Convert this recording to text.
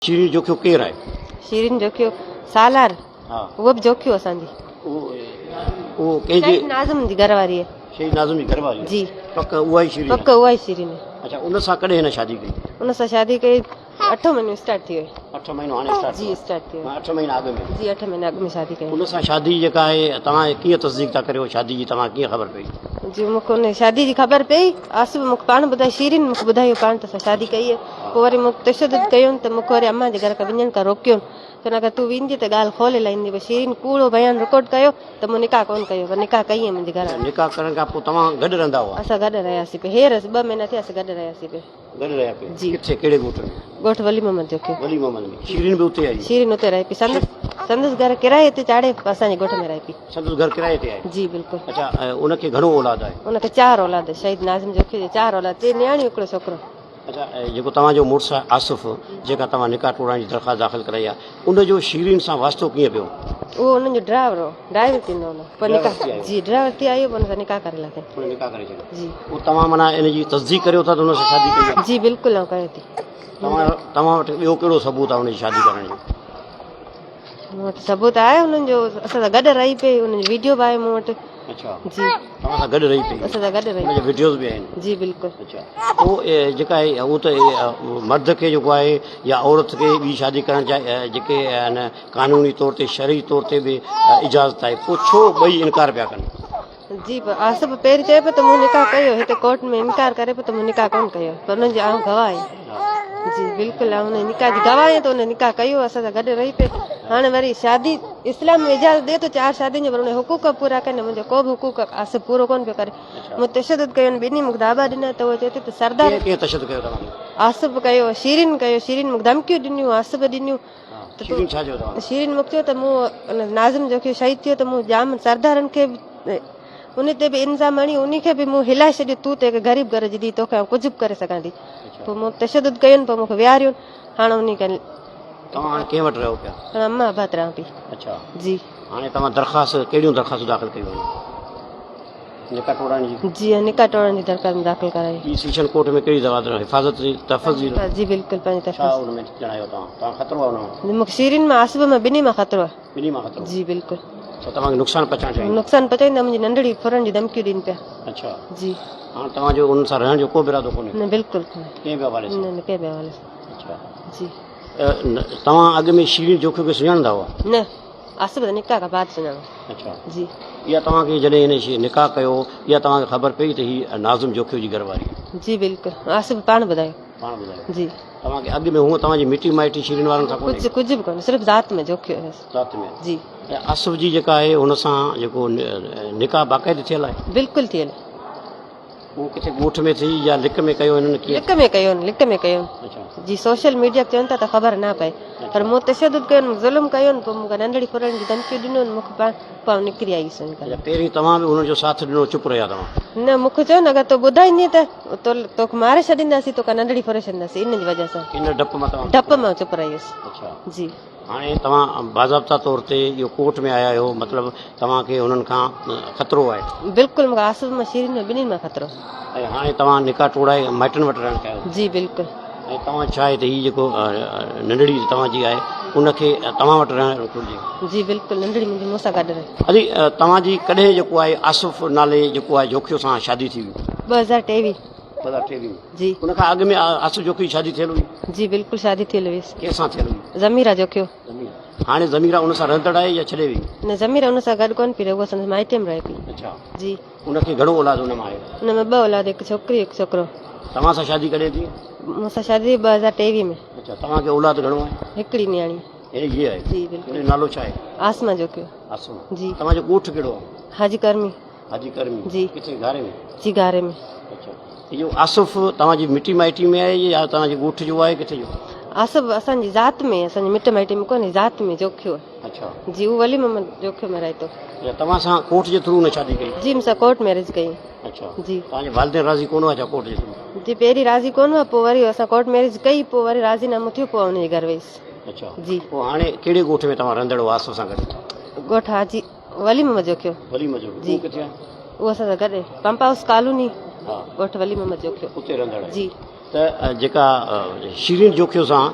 شيرين جوکيو ڪير آهي؟ شيرين جوکيو سالار اهو به جوکيو اسان جي. اهو ڪنهن جي؟ شهيد ناظم جي گهر واري آهي. شهيد ناظم جي گهر واري جي. پڪ اها ئي شيرين. پڪ اها ئي شيرين آهي. اڇا ان سان ڪڏهن هن شادي ڪئي؟ ان سان شادي ڪئي اٺون مهينو اسٽارٽ ٿي ويو. اٺ مهينو هاڻي اسٽارٽ جي اسٽارٽ ٿي ويو. اٺ مهينا اڳ ۾. جي اٺ مهينا اڳ ۾ شادي ڪئي. ان سان شادي جيڪا آهي توهان ڪيئن تصديق ٿا ڪريو شادي جي توهان ڪيئن خبر پئي؟ جي مون کي ان شادي جي خبر پئي آصف مون کي پاڻ ٻڌايو شيرين مون کي ٻڌايو پاڻ ته اسان شادي ڪئي آهي پوء وري مون تشدد ڪيو ته مون کي وري امان جي گهر کان وڃڻ کان روڪيو چون اگر تون ويندي ته ڳالهه کولي لاهيندي پوء شيرين ڪوڙو بيان رڪارڊ ڪيو ته مون نڪاح ڪونه ڪيو پر نڪاح ڪئي آهي منهنجي گهر وارن. نڪاح ڪرڻ کان پوء توهان گڏ رهندا هئا؟ اسان گڏ رهياسين پئي هير ٻه مهينا ٿيا اسان گڏ رهياسين پئي. گڏ رهيا پئي؟ جي. ڪٿي ڪهڙي ڳوٺ ۾؟ ڳوٺ ولي محمد جوکيو. ولي محمد ۾ شيرين به اتي آئي؟ شيرين اتي رهي پئي سندس سندس گهر ڪرايي تي چاڙهي اسان جي ڳوٺ ۾ رهي پئي. سندس گهر ڪرايي تي آهي؟ جي بلڪل. اڇا ان کي گهڻو اولاد آهي؟ ان کي چار اولاد شهيد ناظم جوکيو جي چار اولاد ٽي نياڻيون هڪڙو ڇوڪرو. اڇا جيڪو توهان جو مڙس آهي آصف جنهن کان توهان نڪاح ٽوڙائڻ جي درخواست داخل ڪرائي آهي ان جو شيرين سان واسطو ڪيئن پيو؟ اهو انهن جو ڊرائيور هو ڊرائيور ٿيندو هو پوء نڪاح جي ڊرائيور ٿي آيو پوء ان سان نڪاح ڪري لاٿائين. ان نڪاح ڪري ڇڏيو. جي. پوء توهان معنيٰ ان جي تصديق ڪريو ٿا ته ان سان شادي ڪئي آهي؟ جي بلڪل آئون ڪيان ٿي. توهان توهان وٽ ٻيو ڪهڙو ثبوت آهي ان جي شادي ڪرڻ جو؟ مون وٽ ثبوت آهي انهن جو اسان سان گڏ رهي پئي انهن جو ويڊيو به آهي مون وٽ. اڇا جي توهان سان گڏ رهي پئي اسان سان گڏ رهي ان جا ويڊيوز به آهن؟ جي بلڪل. اڇا پوء جيڪا آهي اهو ته مرد کي جيڪو آهي يا عورت کي ٻي شادي ڪرڻ جا جيڪي آهن قانوني طور تي شرعي طور تي به اجازت آهي پوء ڇو ٻئي انڪار پيا ڪن؟ جي پر آصف پهرين چئي پيو ته مون نڪاح ڪيو هتي ڪورٽ ۾ انڪار ڪري پيو ته مون نڪاح ڪونه ڪيو پر انهن جي آئون گواهه آهيان جي بلڪل آئون ان نڪاح جي گواهه آهيان ته ان نڪاح ڪيو اسان سان گڏ رهي پئي هاڻي وري شادي اسلام ۾ اجازت ڏي ٿو چار شادين جو پر ان حقوق پورا ڪن منهنجو ڪو به حقوق آصف پورو ڪونه پيو ڪري مون تشدد ڪيو ٻنهي مون کي داٻا ڏنا ته هو چئي ٿو ته سردار ڪيئن تشدد ڪيو توهان کي؟ آصف ڪيو شيرين ڪيو شيرين مون کي ڌمڪيون ڏنيون آصف ڏنيون ته شيرين ڇا چيو توهان کي؟ شيرين مون کي چيو ته مون ان ناظم جوکيو شهيد ٿيو ته مون ڄام سردارن کي به ان تي به الزام هڻي ان کي به مون هلائي ڇڏيو تون ته هڪ غريب گهر جي ڌيء توکي آئون ڪجهه به ڪري سگهان ٿي پوء مون تشدد ڪيو پوء مون کي ويهاريو هاڻ ان کي توهان هاڻ ڪنهن وٽ رهو پيا؟ هاڻ امان ابا وٽ رهان پئي. اڇا جي. هاڻي توهان درخواست ڪهڙيون درخواستون داخل ڪيون آهن؟ نڪاح ٽوڙائڻ جي؟ جي ها نڪاح ٽوڙڻ جي درخواست داخل ڪرائي. ٻي سيشن ڪورٽ ۾ ڪهڙي دعويٰ حفاظت جي تحفظ جي؟ جي بلڪل پنهنجي تحفظ. ڇا ان ۾ ڄاڻايو توهان؟ توهان خطرو آهي ان مان؟ مون کي شيرين مان آصف مان ٻنهي مان خطرو آهي. ٻنهي مان خطرو؟ جي بلڪل. ڇا توهان کي نقصان پهچائڻ چاهين ٿا؟ نقصان پهچائيندا منهنجي ننڍڙي ڦرڻ جون ڌمڪيون ڏين پيا. اڇا. جي. هاڻ توهان جو انهن سان رهڻ جو ڪو به ارادو ڪونهي؟ نه بلڪل ڪونهي. ڪنهن به حوالي سان؟ نه نه ڪنهن به حوالي سان. اڇا. جي. توهان اڳ ۾ شيرين جوکيو کي سڃاڻندا هئا؟ نه آصف ته نڪاح کان بعد سڃاڻو. اڇا. جي. اها توهان کي جڏهن هن شي نڪاح ڪيو اها توهان کي خبر پئي ته هي ناظم جوکيو جي گهر واري آهي؟ جي بلڪل آصف پاڻ ٻڌايو. پاڻ ٻڌايو. جي. توهان کي اڳ ۾ هونء توهان جي مٽي مائٽي شيرين وارن سان ڪونهي؟ ڪجهه ڪجهه به ڪونهي صرف ذات ۾ جوکيو هيس. ذات ۾. جي. ۽ آصف جي جيڪا آهي هن سان جيڪو نڪاح باقاعدي ٿيل آهي؟ بلڪل ٿيل. اهو ڪٿي ڳوٺ ۾ ٿي يا لڪ ۾ ڪيو هنن ڪيئن؟ لڪ ۾ ڪيو لڪ ۾ ڪيو. اڇا. جي سوشل ميڊيا چون ٿا ته خبر نه پئي پر مون تشدد ڪيو ظلم ڪيو پوء مون کي ننڍڙي ڦرڻ جي ڌمڪيون ڏنيون مون کي پاڻ پوء آئون نڪري آئي هيس ان ڪري. اڇا پهرين توهان به هنن جو ساٿ ڏنو چپ رهيا توهان؟ نه مون کي چيو نه اگر تو ٻڌائيندين ته توکي ماري ڇڏينداسين توکان ننڍڙي ڦري ڇڏينداسين ان جي وجه سان. ان ڊپ مان توهان ڊپ مان چپ رهي هيس. اڇا. جي. هاڻي توهان باضابطا طور تي اهو ڪورٽ ۾ آيا آهيو مطلب توهان کي هنن کان خطرو آهي. بلڪل مونکي آصف مان شيرين مان ٻنهي مان خطرو. ۽ هاڻي توهان نڪاح ٽوڙائي مائٽن وٽ رهڻ چاهيو ٿا. جي بلڪل. ۽ توهان ڇا آهي ته هي جيڪو ننڍڙي توهان جي آهي ان کي توهان وٽ رهڻ گهرجي. جي بلڪل ننڍڙي منهنجي مون سان گڏ رهي. علي توهان جي ڪڏهن جيڪو آهي آصف نالي جيڪو آهي جوکيو سان شادي ٿي هئي؟ 2023. 2023 ۾. جي. ان کان اڳ ۾ آصف جوکيو جي شادي ٿيل هئي؟ جي بلڪل شادي ٿيل هئيس. ڪنهن سان ٿيل هئي؟ ضميرا جوکيو. ضميرا. هاڻي ضميرا ان سان رهندڙ آهي يا ڇڏي وئي؟ نه ضميرا ان سان گڏ ڪونه پئي رهي اها سندس مائٽي ۾ رهي پئي. اڇا. جي. ان کي گهڻو اولاد ان مان آهي؟ ان ۾ ٻه اولاد هڪ ڇوڪري هڪ ڇوڪرو. توهان سان شادي ڪڏهن ٿي؟ مون سان شادي ٿي 2023 ۾. اڇا توهان کي اولاد گهڻو آهي؟ هڪڙي نياڻي. يعني هيء آهي؟ جي بلڪل. ان جو نالو ڇا آهي؟ عاصمه جوکيو. عاصمه. جي. توهان جو ڳوٺ ڪهڙو آهي؟ حاجي ڪرمي. حاجي ڪرمي. جي. ڪٿي گهاري ۾؟ جي گهاري ۾. اڇا اهو آصف توهان جي مٽي مائٽي ۾ آهي يا توهان جي ڳوٺ جو آهي ڪٿي جو؟ آصف اسان جي ذات ۾ اسان جي مٽ مائٽي ۾ ڪونهي ذات ۾ جوکيو آهي. اڇا. جي اهو ولي محمد جوکيو ۾ رهي ٿو. اڇا توهان سان ڪورٽ جي ٿرو هن شادي ڪئي؟ جي مون سان ڪورٽ ميرج ڪئي. اڇا. جي. توهان جي والدين راضي ڪونه هئا ڇا ڪورٽ جي ٿرو؟ جي پهرين راضي ڪونه هئا پوء وري اسان ڪورٽ ميرج ڪئي پوء وري راضي نامو ٿيو پوء آئون ان جي گهر ويس. اڇا. جي. پوء هاڻي ڪهڙي ڳوٺ ۾ توهان رهندڙ هئا آصف سان گڏ؟ ڳوٺ حاجي ولي محمد جوکيو. ولي محمد جوکيو. جي. اهو ڪٿي آهي؟ اهو اسان سان گڏ پمپ هائوس ڪالوني ها. ڳوٺ ولي محمد جوکيو. اتي رهندڙ آهي. جي. ته جيڪا شيرين جوکيو سان